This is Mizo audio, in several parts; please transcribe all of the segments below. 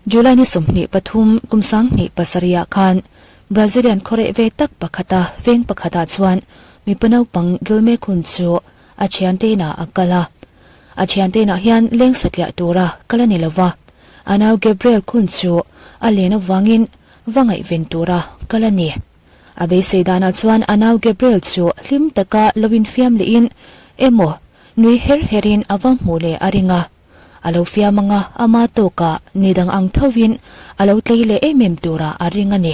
July ni 23 kum 2007 ah khan Brazilian khawreh ve tak pakhata veng pakhatah chuan mipa naupang Gilme Khun chu a thiante inah a kal a. A thiante inah hian leng satliah tura kal a ni lova, a nau Gabriel Khun chu a len avangin va ngaihven tura kal a ni. A beisei danah chuan a nau Gabriel chu hlim taka lo infiam lehin emaw nui her herin a va hmuh leh a ring a. A lo fiam anga ama tawkah ni dang ang thovin a lo tlei leh em em turah a ring a ni.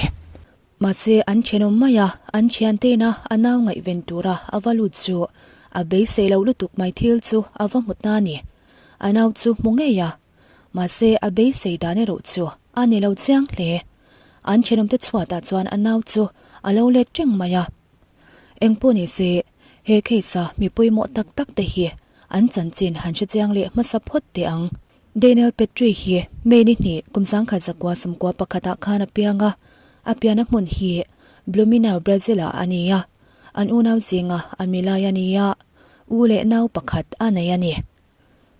Mahse an thenawm mai a, an thianteina a nau ngaihven tura a va lut chu a beisei lo lutuk mai thil chu a va hmu ta a ni. A nau chu hmu ngei a, mahse a beisei dan erawh chu a ni lo chiang hle. An thenawmte chhuatah chuan a nau chu a lo let reng mai a. Engpawh ni se, he case-a mi pawimawh tak tak te hi an chanchin han hre chiang leh hmasa phawt teh ang. Daniel Petrie hi May ni hnih kum 1991 ah khan a piang a, a pianna hmun hi Blumenau, Brazil-ah a ni a, an unau zinga a milai a ni a, u leh nau pakhat a nei a ni.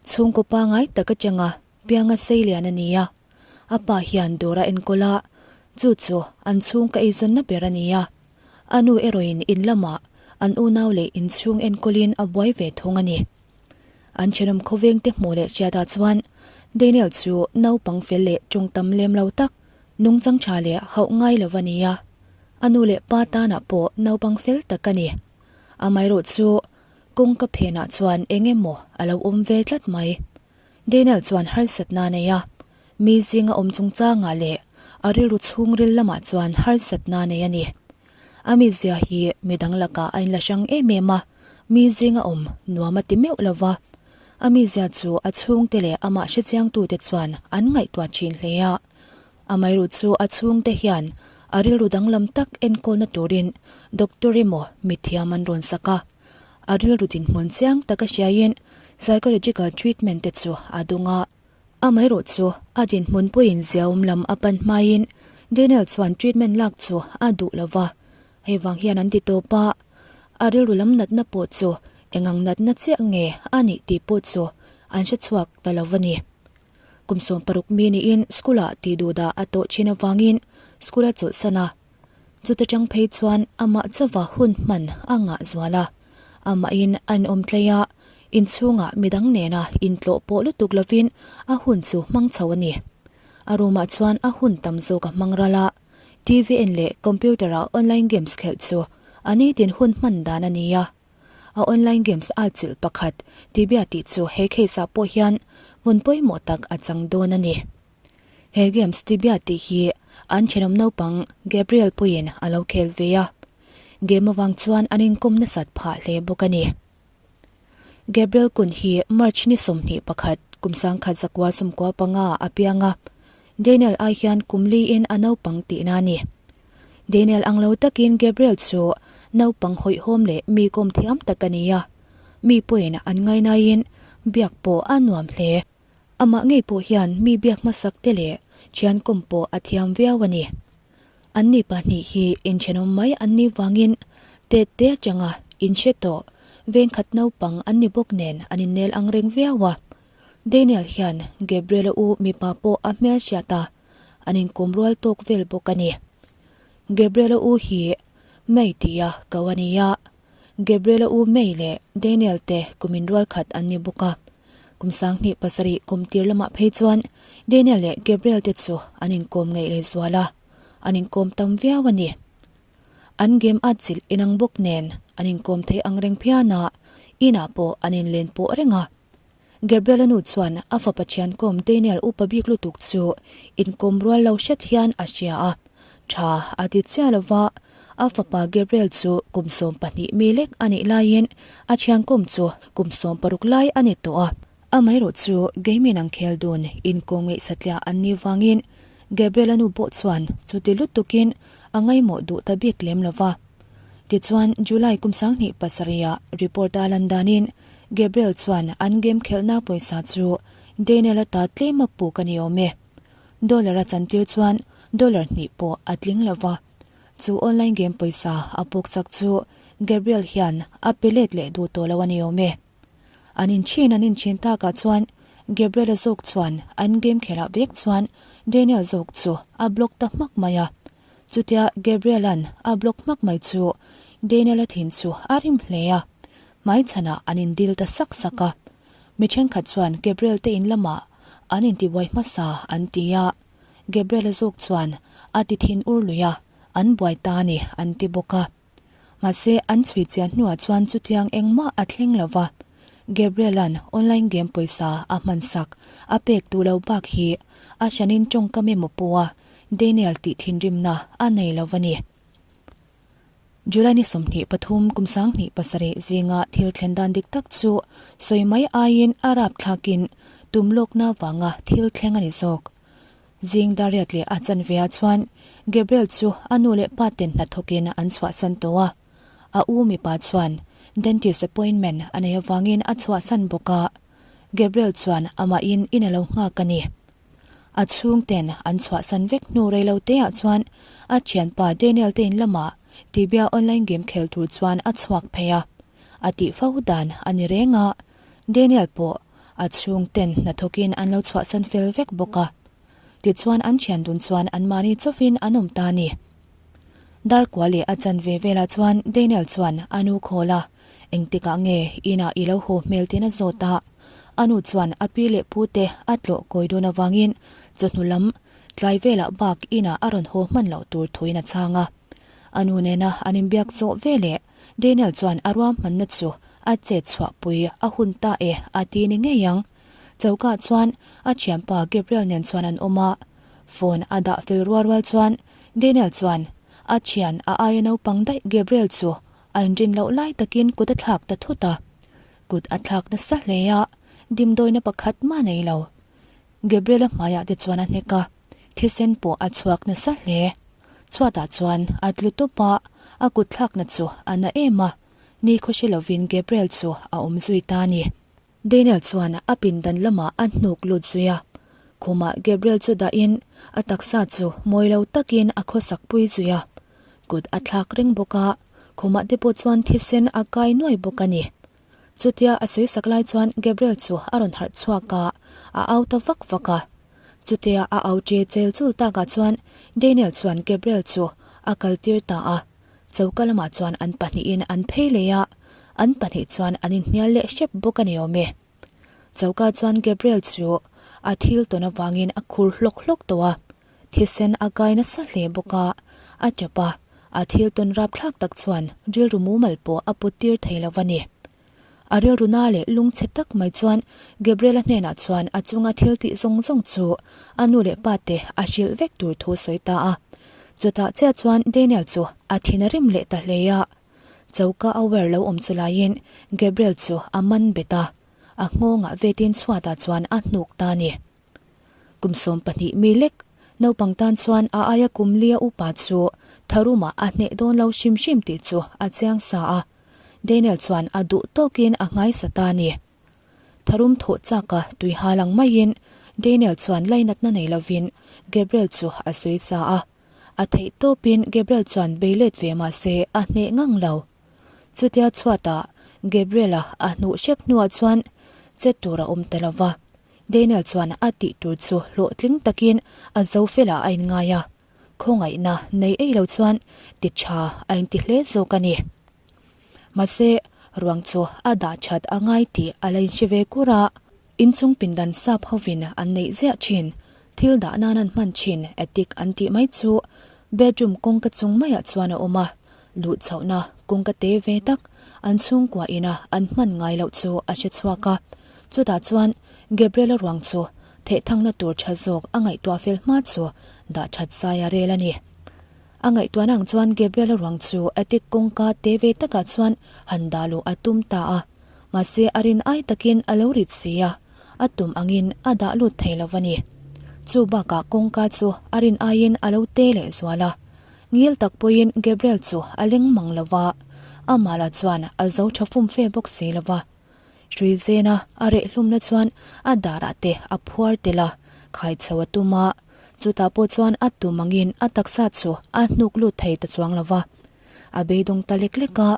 Chhungkaw pangai tak atanga pianga seilian a ni a, a pa hian dawr a enkawl a, chu chu an chhungka eizawnna ber a ni a. A nu erawhin in lamah an unau leh inchhung enkawlin a buai ve thung a ni. An thenawm khawvengte hmuh leh hriatah chuan Daniel chu naupang fel leh tawng tam lem lo tak, nungchang tha leh hauh ngai lo a ni a. A nu leh pa tanah pawh naupang fel tak a ni. Amaherawh chu kawngka phenah chuan eng emaw a lo awm ve tlat mai. Daniel chuan harsatna a nei a, mi zinga awm chungchangah leh a rilru chhungril lamah chuan harsatna a nei a ni. A mizia hi midang lakah a inla hrang em em a, mi zinga awm nuam a ti meuh lo va. A mizia chu a chhungte leh amah hrechiangtute chuan an ngaihtuah thin hle a. Amaherawh chu a chhungte hian a rilru danglam tak enkawlna turin doctor emaw mithiam an rawn sak a. A rilru dinhmun chiang taka hriaiin psychological treatment te chu a dawng a. Amaherawh chu a dinhmun pawhin ziaawm lam a pan hmain Daniel chuan treatment lak chu a duh lo va, hei vang hian an ti tawp a. A rilru lam natna pawh chu engang natna chiah nge a nih tih pawh chu an hre chhuak ta lo a ni. Kum 16 mi niin school ah tih duhdah a tawh thin avangin school a chawlhsan a. Chuta chang phei chuan amah chauva hun hman a ngah zual a, amahin a inawm tlei a, inchhungah midang nena intlawh pawh lutuk lovin a hun chu hmang chho a ni. A room-ah chuan a hun tam zawk a hmang ral a, TV en leh computer-a online games khelh chu a nitin hun hman dan a ni a. A online games a chilh pakhat Tibia tih chu he case-ah pawh hian hmun pawimawh tak a chang dawn a ni. He games Tibia tih hi an thenawm naupang Gabriel pawhin a lo khel ve a, game avang chuan an inkawm nasat phah hle bawk a ni. Gabriel Kun hi March ni 21 kum 1995 a piang a, Daniel ai hian kum liin a naupang tihna a ni. Daniel ang lo takin Gabriel chu naupang hawihhawm leh mi kawm thiam tak a ni a, mi pawhin an ngainaiin biak pawh a nuam hle. Amah ngei pawh hian mi biak hmasak te leh thian kawm pawh a thiam viau a ni. Anni pahnih hi inthenawm mai an nih vangin tet te atanga inhre tawh vengkhat naupang an ni bawk nen an innel ang reng viau a. Daniel hian Gabriel-a u mipa pawh a hmelhriat a, an inkawm rual tawk vel bawk a ni. Gabriel-a u hi May tia ko a ni a. Gabriela u May leh Daniel te kum inrual khat an ni bawk a. Kum 2007 kum tir lamah phei chuan Daniel leh Gabriel te chu an inkawm ngeih leh zual a, an inkawm tam viau a ni. An game at chilh inang bawk nen an inkawm thei ang reng phian a, inah pawh an inlen pawh reng a. Gabriela nu chuan a fapa thiankawm Daniel upa bik lutuk chu inkawm rual lo hret hian a hria a, tha a ti chiah lo va, a fapa Gabriel chu kum 12 mi lek a nih laiin a thiankawm chu kum 16 lai a ni tawh a. Amaherawh chu Gaimin ang khel dun inkawm ngeih satliah an nih vangin Gabriela nu pawh chuan chuti lutukin a ngaimawh duh ta bik lem lo va. Tichuan July kum 2007 ah report a lan danin Gabriel chuan an game khelhna pawisa chu Daniel-a ta tlem a puk a ni awm e. Dollar a chantir chuan dollar hnih pawh a tling lo va. Chu online game pawisa a puk chak chu Gabriel hian a pe let leh duh tawh lo a ni awm e. An inchhin an inchhin takah chuan. Gabriel-a zawk chuan an game khelh ah vek chuan Daniel zawk chu a block ta hmak mai a. Chutia Gabriel-a'n a block hmak mai chu Daniel-a thin chu a rim hle a, hmaichhanah an indil ta sak sak a. Mi thenkhat chuan Gabriel te in lamah an intibuai hmasa an ti a, Gabriel-a zawk chuan a ti thin ur lui a, an buai ta a ni an ti bawk a. Mahse an chhui chian hnuah chuan chutiang engmah a thleng lo va, Gabriel-a'n online game pawisa a hmansak a pek duh lo bak hi a hranin tawngkam emaw pawha Daniel tih thinrimna a nei lo va ni. July ni 23 kum 2007 zinga thil thlen dan dik tak chu sawi mai aiin a rapthlakin tum lawkna vanga thil thleng a ni zawk. Zing Dariat leh a chanve ah chuan Gabriel chu a nu leh pa ten hnathawkin an chhuahsan tawh a. A u mipa chuan dentist appointment a nei avangin a chhuahsan bawk a. Gabriel chuan amahin in a lo nghak a ni. A chhungten an chhuahsan vek hnu reilo te ah chuan a thianpa Daniel te in lamah Tibia online game khel tur chuan a chhuak phei a. A tih fo dan a ni reng a, Daniel pawh a chhungten hnathawkin an lo chhuahsan fel vek bawk a. Tichuan an thian dun chuan anmahni chauhin an awm ta a ni. Darkua leh a chanve velah chuan Daniel chuan a nu call a, engtikah nge inah i lo haw hmel tiin a zawt a. A nu chuan a pi leh pu te a tlawh kawi dawn avangin chawhnu lam tlai velah bak inah a rawn haw hman loh tur thuin a chhang a. A nu nena an inbiak zawh veleh Daniel chuan a ruahmanna chu a chet chhuahpui a hun ta e a ti ni ngei ang. Choka chuan a thianpa Gabriel nen chuan an awm a, phone a dah fel rual rual chuan Daniel chuan a thian a aia naupang daih Gabriel chu a inrin loh lai takin kut a thlak ta thut a. Kut a thlak nasa hle a, dimdawina pakhat mah nei lo. Gabriel-a hmaiah te chuan a hnek a, thisen pawh a chhuak nasa hle. Chhuatah chuan a tlu tawp a, a kut thlakna chu a na em a, ni khaw hre lovin Gabriel chu a awm zui ta a ni. Daniel chuan a pindan lamah a hnuk lut zui a, khumah Gabriel chu dahin a taksa chu mawi lo takin a khawsak pui zui a, kut a thlak reng bawk a, khumah te pawh chuan thisen a kai nuai bawk a ni. Chutia a sawi sak lai chuan Gabriel chu a rawn harh chhuak a, a au ta vak vak a. Chutia a au che chel chul takah chuan Daniel chuan Gabriel chu a kaltir ta a, choka lamah chuan an pahnihin an phei leh a, an pahnih chuan an inhnial leh hrep bawk a ni awm e. Choka chuan Gabriel chu a thil tawn avangin a khur hlawk hlawk tawh a, thisen a kai nasa hle bawk a, a tap a, a thil tawn rapthlak tak chuan rilru mumal pawh a put tir thei lo va ni. A rilru na leh lungchhe tak mai chuan Gabriel-a hnenah chuan a chunga thil tih zawng zawng chu a nu leh pa te a hrilh vek tur thu sawi ta a. Chutah chiah chuan Daniel chu a thin a rim leh ta hle a. Choka a wer lo awm chu laiin Gabriel chu a man bet a, a nghawngah vetin chhuatah chuan a hnuk ta a ni. Kum 12 mi lek naupang tan chuan a aia kum lia upa chu tharumah a hneh dawn lo hrim hrim tih chu a chiang sa a, Daniel chuan a duh tawkin a nghaisa ta a ni. Tharum thawh chaka tui hal ang maiin Daniel chuan lainatna nei lovin Gabriel chu a sawi sa a. A theih tawpin Gabriel chuan bei let ve mah se a hneh ngang lo. Chutia chhuatah Gabriel-a a hnuh hrep hnuah chuan che tur a awm ta lo va. Daniel chuan a tih tur chu hlawhtling takin a zo felah a inngai a, khawngaihna nei ei lo chuan ti tha a inti hle zawk a ni. Mahse, ruang chu a dah that a ngai tih a la inhre ve kur a. Inchung pindan sap hovin an neih ziah thin, thil dah nan an hman thin attic an tih mai chu bedroom kawngka chung maiah chuan a awm a, luh chhohna kawngka te ve tak an chhungkua ina an hman ngai loh chu a hre chhuak a, chutah chuan Gabriel-a ruang chu thehthangna tur tha zawk a ngaihtuah fel hma chu dah that zai a rel a ni. A ngaihtuahna ang chuan Gabriel-a ruang chu attic kawngka te ve takah chuan han dah luh a tum ta a. Mahse a rin ai takin a lo rit si a, a tum angin a dah lut thei lo va ni. Chu bakah kawngka chu a rin aiin a lo te leh zual a. Ngil tak pawhin Gabriel chu a leng mang lo va, amah lah chuan a zo tha fum fe bawk si lo va. Hrui zena a reh hlumna chuan a darah te a phuar tel a, khai chho a tum a, chutah pawh chuan a tum angin a taksa chu a hnuk lut thei ta chuang lo va. A beidawng ta lek lek a.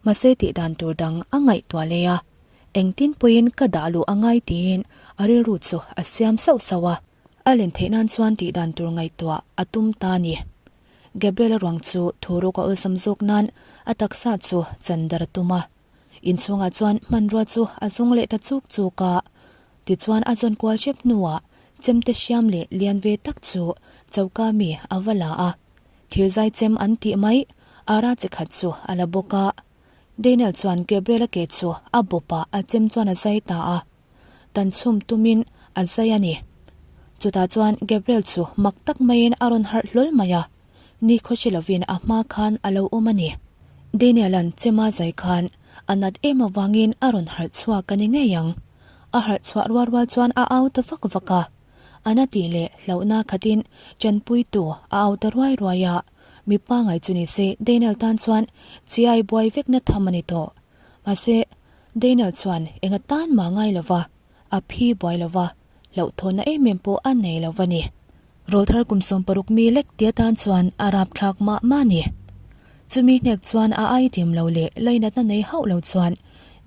Mahse tih dan tur dang a ngaihtuah leh a. Engtin pawhin ka dah luh a ngai tiin a rilru chu a siam sauh sauh a. A len theih nan chuan tih dan tur ngaihtuah a tum ta a ni. Gabriel-a ruang chu thu ruk a awlsam zawk nan a taksa chu chan dar a tum a. Inchhungah chuan hmanrua chu a zawng leh ta chuk chuk a. Tichuan a zawn kual hrep hnuah chemte hriam leh lian ve tak chu choka mi a va la a. Thirzai chem an tih mai ara chi khat chu a la bawk a. Daniel chuan Gabriel-a ke chu a bawpah a chem chuan a zai ta a. Tan chhum tumin a zai a ni. Chutah chuan Gabriel chu mak tak maiin a rawn harh hlawl mai a, ni khawhri lovin a hma khan a lo awm a ni. Daniel-a'n chema zai khan a nat em avangin a rawn harh chhuak a ni ngei ang. A harh chhuah rual rual chuan a au ta vak vak a. A na tih leh hlauhna khatin tanpuitu a au ta ruai ruai a, mi pangai chu ni se Daniel tan chuan chiai buai vekna tham a ni tawh. Mahse, Daniel chuan enga tan mah ngai lo va, a phi buai lo va, hlauhthawnna em em pawh a nei lo va ni. Rawlthar kum 16 mi lek tia tan chuan a rapthlak mah mah a ni. Chumi hnek chuan a ai dim lo leh lainatna nei hauh lo chuan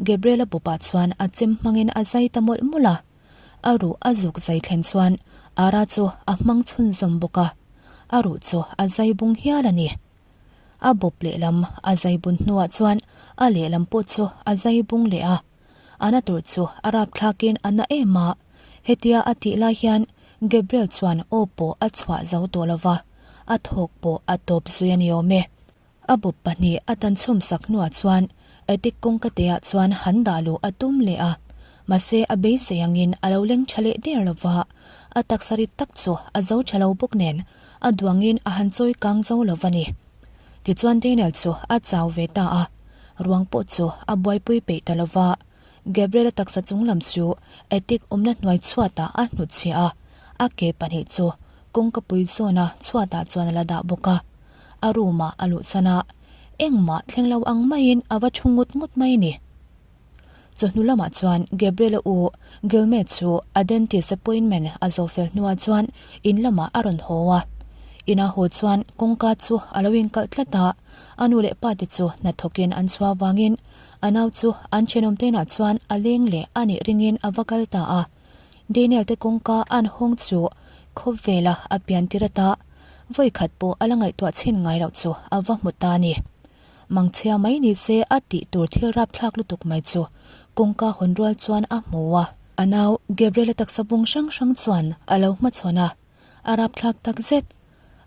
Gabriel-a bawpah chuan a chem hmangin a zai ta mawlh mawlh a. A ruh a zuk zai thlen chuan Ara chu a hmang chhunzawm bawk a, a ruh chu a zai bung hial a ni. A bawp lehlam a zai bun hnuah chuan a lehlam pawh chu a zai bung leh a. A na tur chu a rapthlakin a na em a. Hetia a tih lai hian Gabriel chuan aw pawh a chhuah zo tawh lo va, a thawk pawh a tawp zui a ni awm e. A bawp pahnih a tan chhum sak hnuah chuan attic kawngka teah chuan han dah luh a tum leh a. Mahse a beisei angin a lo leng tha leh der lo va, a taksa rit tak chu a zo tha lo bawk nen a duangin a han chawi kang zo lo va ni. Tichuan Daniel chu a chau ve ta a, ruang pawh chu a buaipui peih ta lo va. Gabriel-a taksa chung lam chu attic awmna hnuai chhuatah a hnutchhiah a, a ke pahnih chu kawngkapui zawna chhuatah chuan a la dah bawk a. A room-ah a luhsan a, engmah thleng lo ang maiin a va thu ngut ngut mai a ni. Chawhnu lamah chuan Gabriel-a u Gilme chu a dentist appointment a zo fel hnuah chuan in lamah a rawn haw a. Ina haw chuan kawngka chu a lo inkalh tlat a, a nu leh pate chu hnathawkin an chhuah avangin a nau chu an thenawmtenah chuan a leng leh a nih ringin a va kal ta a. Daniel te kawngka an hawng chu khawvela a pian tir ata vawikhat pawh a la ngaihtuah chhin ngai loh chu a va hmu ta a ni. Mangchhia mai ni se a tih tur thil rapthlak lutuk mai chu kawngka hawn rual chuan a hmu a. A nau Gabriel-a taksa bung hrang hrang chuan a lo hmachhawn a, a rapthlak tak zet.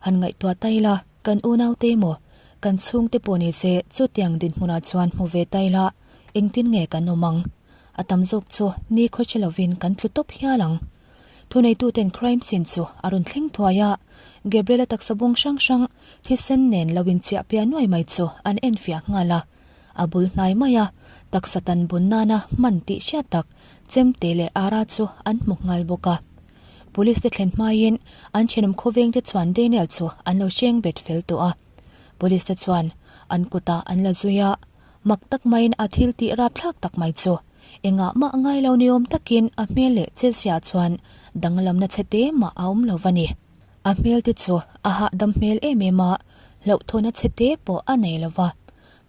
Han ngaihtuah ta ila, kan unaute emaw, kan chhungte pawh ni se chutiang dinhmunah chuan hmu ve ta ila engtin nge kan awm ang? A tam zawk chu ni khawchhe lovin kan tlu tawp hial ang. Thuneituten crime scene chu a rawn thleng thuai a, Gabriel-a taksa bung hrang hrang thisen nen lo inchiah piah nuai mai chu an enfiah nghal a. A bul hnai mai a, taksa tan bun nana hman tih hriat tak chemte leh ara chu an hmu nghal bawk a. Police te thlen hmaiin an thenawm khawveng te chuan Daniel chu an lo hreng bet fel tawh a. Police te chuan an kutah an la zui a, mak tak maiin a thil tih rapthlak tak mai chu Engah mah ngai lo ni awm takin a hmel leh chelsiah chuan danglamna chhe te mah a awm lo va ni. A hmel te chu a hahdam hmel em em a, hlauhthawhna chhe te pawh a nei lo va.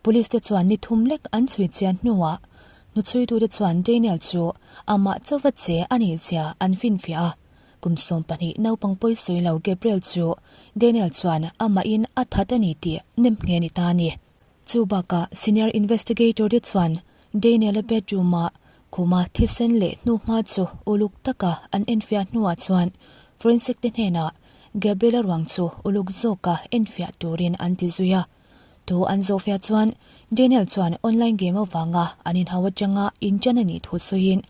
Police te chuan ni thum lek an chhui chian hnuah hnuchhuitute chuan Daniel chu amah chauva che a nih zia an finfiah a. Kum 12 naupang pawi sawi lo Gabriel chu Daniel chuan amahin a that a ni tih nemngheh a ni ta a ni. Chu bakah Senior Investigator te chuan Daniel-a bedroom-ah khuma thisen leh hnuhma chu uluk taka an enfiah hnuah chuan forensic te hnenah Gabriel-a ruang chu uluk zawka enfiah turin an ti zui a. Thu an zawhfiah chuan Daniel chuan online game avanga an inhau atanga inṭan a nih thu sawiin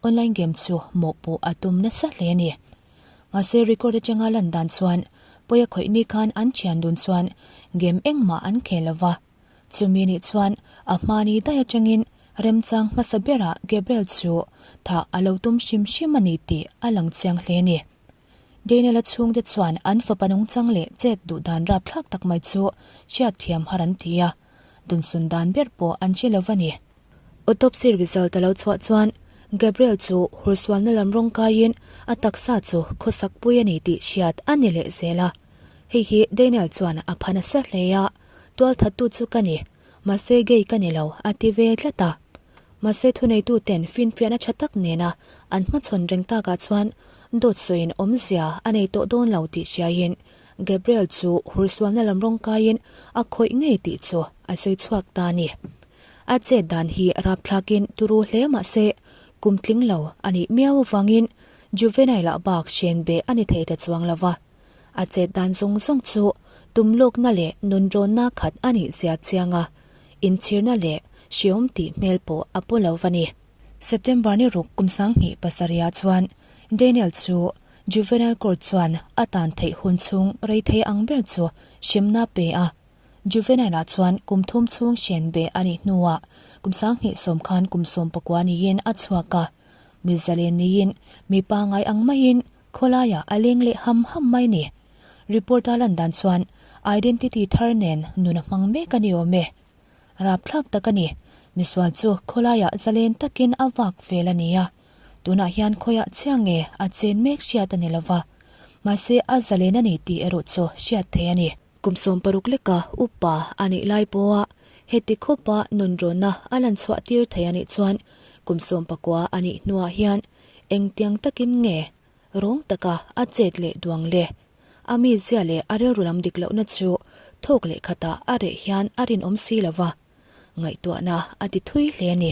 online game chu mawhpuh a tum nasa hle a ni. Mahse record atanga lan dan chuan pawi a khawih ni khan an thian dun chuan game engmah an khel lo va. Chumi nih chuan a hmani daih atangin remchang hmasa berah Gabriel chu thah a lo tum hrim hrim a ni tih a lang chiang hle a ni. Daniel-a chhungte chuan an fapa nungchang leh chet duh dan rapthlak tak mai chu hriatthiam har an ti a, dunsun dan ber pawh an hre lo va ni. Autopsy result a lo chhuah chuan Gabriel chu hursualna lam rawng kaiin a taksa chu khawsak pui a ni tih hriat a ni leh zel a. Hei hi Daniel chuan a pha nasa hle a, Tualthattu chu ka ni, mahse gay ka ni lo a ti ve tlat a. Mahse thuneituten finfiahna tha tak nena an hmachhawn reng takah chuan dawt sawiin awmzia a nei tawh dawn lo tih hriaiin Gabriel chu hursualna lam rawng kaiin a khawih ngei tih chu a sawi chhuak ta a ni. A chet dan hi rapthlakin turu hle mahse kum tling lo a nih miau avangin Juvenile ah bak hren beh a ni thei ta chuang lo va. A chet dan zawng zawng chu tumlawkna leh nunrawnna khat a nih zia chiang a, inchhirna leh hreawm tih hmel pawh a pu lo va ni. September ni ruk kum 2007 ah chuan Daniel chu Juvenile Court chuan a tan theih hun chhung rei thei ang ber chu hremna pe a. Juvenile ah chuan kum thum chhung hren beh a nih hnuah kum 2010 khan kum 19 niin a chhuak a. Mi zalen niin mi pangai ang maiin Khawlaiah a leng leh ham ham mai ni. Report a lan dan chuan identity thar nen nun a hmang mek a ni awm e. Rapthlak tak a ni. Misual chu khawlaiah zalen takin a vak vel a ni a. Tunah hian khawiah chiah nge a chen mek hriat a ni lova. Mahse a zalen a ni tih erawh chu hriat theih a ni. Kum 16 leka upa a nih lai pawha heti khawpa nunrawnna a lan chhuah tir thei a nih chuan kum 19 a nih hnuah hian Engtiang takin nge rawng taka a chet leh duang le? A mizia leh a rilru lam dik lohna chu thawk leh khatah a reh hian a rinawm si lo va, ngaihtuahna a ti thui hle a ni.